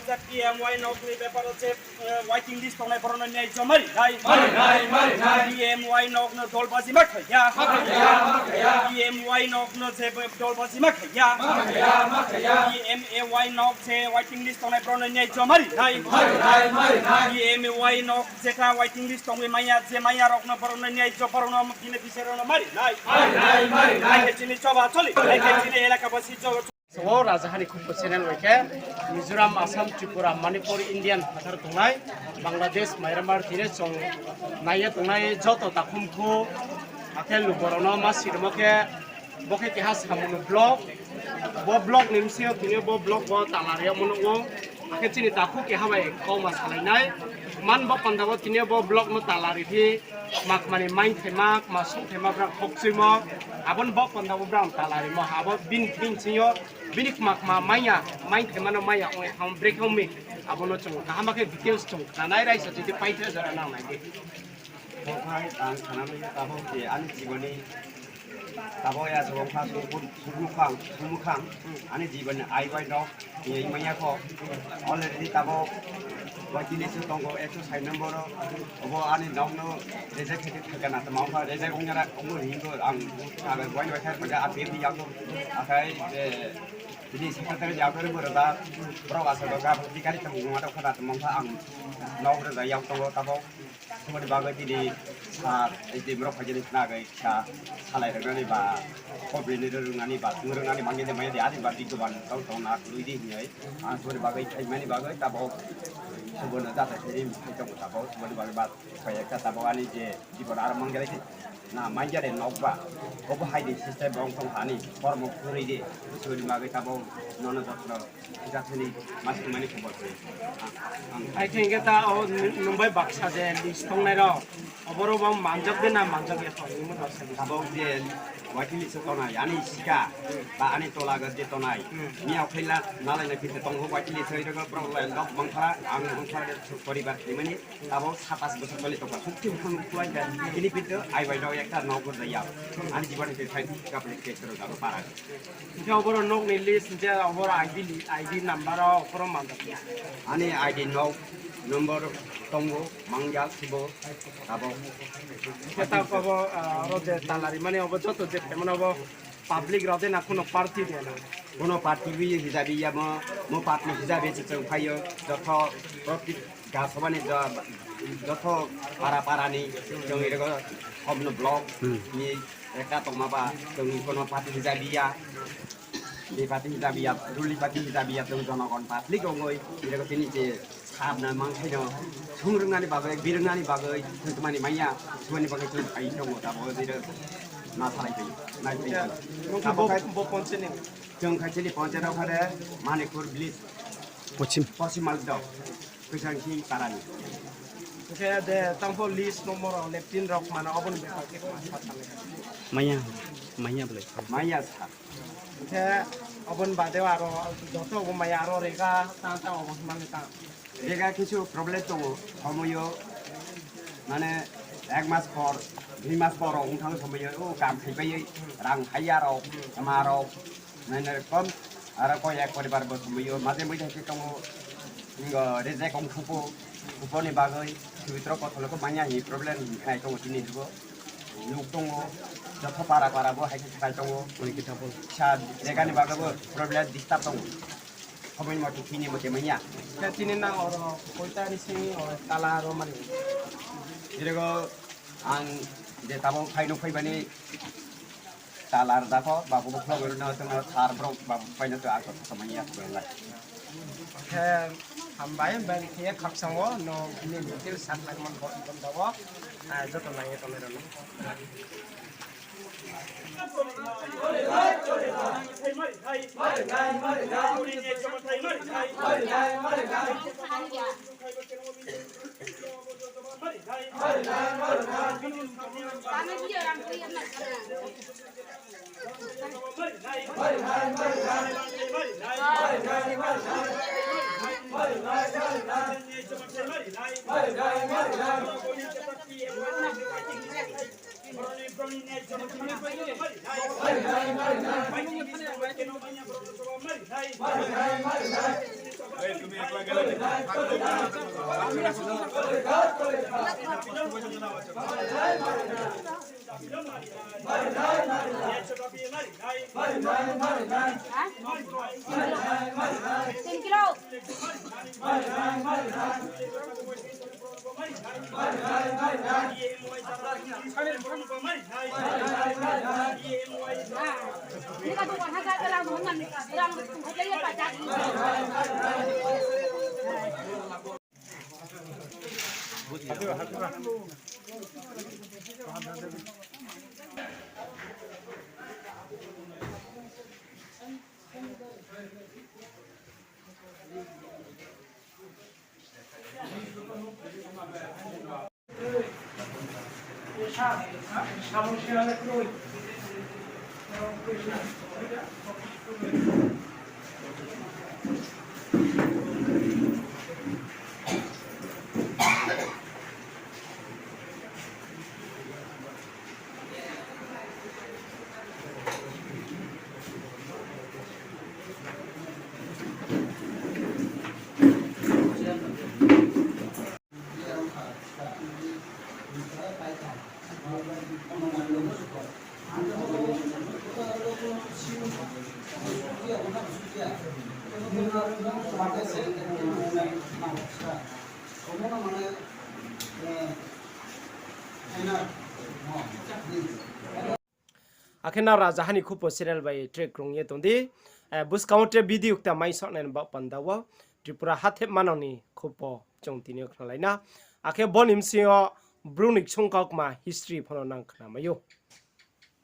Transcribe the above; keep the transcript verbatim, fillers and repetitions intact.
P M Y nok ni bepar o je, eh, waiting list tongnai borok no nyai joma ri nai. Mari nai, mari nai. P M Y nok no dol baji ma khai ya. Ma khai ya, ma khai ya. P M Y nok no je dol baji ma khai ya. Ma khai ya, ma khai ya. P M A Y nok je waiting list tongnai borok no nyai joma ri nai. Mari nai, mari nai. P M A Y nok jeta waiting list tongwi manya, je manya rok no borok no nyai jo borok no beneficiary rok no mari nai. Mari nai, mari nai. Hai khe chini choba choli, hai khe chini elaka basi jo. So, Rajahani Khumbu channel bai khe Mizoram, Assam, Tripura, Manipur, Indian phathar tongnai, Bangladesh, Myanmar tini chung naiye tongnai joto takhum khu, akhe luborok no ma sirimo khe, bo khe keha samung ni block, bo block ni bsing yo tini bo block bo tala ri yagmo nuh ou, akhe chini takhu keha bai kauma salai nai, man bo panda bo tini bo block no tala ri phi, kma kma ni maingthaima, kma songthaima brang khokchuimo, abo ni bo panda bo brang tala rimo, abo bini, bini sing yo, bini kma kma manya, maingthaima no manya ong ye thang brekhe ong mi, abo no chung kaham khe details chung khna nai, raisa jodi paitha jora nang nai di. Bo phai ang khna nai tabo je ani jibon ni tabo ya jibon kha sumukhang, sumukhang, ani jibon ni aibai rok. Ye manya kho, already tabo, waikili se tongo, ekso sai number o, obo ani nok no reject khe khe kha na tma ongkha, reject ong ya na, omo hingo ang, ang wai wai kha, baja a P M ni yakno, akhai, eh, bini secretary yakno ri boro da, borok asa do gab, bikari tamo ma tong kha na tma ongkha, ang nok reject yak tongo tabo. Sumani bagwi tini sa, tini borok phaikhe ni khna agwi kisa salai rwnani ba, complain rwnani ba, tong rwnani mangya de maya de, ani ba big doban tong tong na kwrwi di hinwi. Ang sumani bagwi phaimani bagwi tabok subono jata khe ri phai tongo tabok, sumani bagwi ba koi ekta tabok ani je jibon aro mangya de na mangya de nok ba. Obo hai di system bong tong hani, kormo kwrwi di, sumani bagwi tabok nono jotno. Jathani masuk mani khobor se. Ang, ang. Hai khe hingke ta o nung bai baksa je list tongnai rok. Oborok bo manjak de na manjak ya tong nungmo baksa list. Abo je waikili se tongnai, ani sika, ba ani tola gas je tongnai. Hmm. Ni akhai la, nalai na kiti tong ho waikili se rok borok lai lok mangthara, ang mangthara de poribar khaimani. Abo satas bosor choli tongkha, sukti bwkhang kuai kha. Ini pinto, ai bai dok ekta nok gor jaya. Ani jibon ni thai kapli ke sero jabo para. Hingke oboro nok ni list, hingke oboro I D li, I D number o, oboro manjak. Ani I D nok number tongo, mangya sibo, abo. Hingke ta kobo, ah, oro je talari mani obo joto je phaimani obo. Public rao de na kuno party de na? Kuno party wi hijabi ya mo, mo party hijabi se chwng phaio, jotho proti ga sobani jo-, jotho para para ni chwng ri rwgo, hom no block ni ekta tongma ba chwng kuno party hijabi ya, ni party hijabi ya, ruling party hijabi ya, chwng jonogon public ongoi ri rwgo tini je Sabna mangkhaino, sung rwngnani bagwi, bi rwngnani bagwi, thwngtwmani manya, sumani bagwi chwng phai tongo, tabok jira na salai phai, nai phai. Ya, nung khe abo bo, khai bo poncheni? Chwng khai chini poncheno khade, Manikpur village. Pochim. Pochim Malikdong. Kwchang Sing Parani. Hingkhe de, tangpho list number rok, leptin rok mano, oboni bepar khe ma sa salai. Manya, manya bwlai. Manya sa. Hingkhe oboni bade aro joto bo maya aro rega tang tang obo himani tang. Rega kisu problem tongo, somoyo mane ek mas por, dui mas por rok wngthang somoyo o kam khaibai rang haiya rok, ma rok, nai nai kom aro koi ek poribar bo somoyo maje mui thai tongo, reject ong thupo, thupo ni bagwi sibitro kotholo ko manya hi problem khnai tongo tini hibo. Nuk tongo, joto para para bo hai khe khlai tongo. Sa rega ni bagwi bo problem disturb tongo. Somoi mote thini mote manya. Khe tini nang oro koita ni simi oro tala ro mani. Dirego ang je tabok phaino phaibani tala rwjakho, babu bo khulogwi rwna tongna sar borok babu phaino to ang kotha samani ya khulai lai. Khe hambai, hambai khe khakchang o no bini detail sak lai man bo, bo, bo, ah, joto nai ye tongnai rok no. Akhe nrao rajaha ni khupo serial bai track krung ye tong di. Buskang wo tre video kta mai saonai ni baoh panda wo Tripura hathep manang ni khupo chung tini yo khnalai na. Akhe bo ni bsing yo Bru ni ksung kaukma history pho no nang khnamai ou.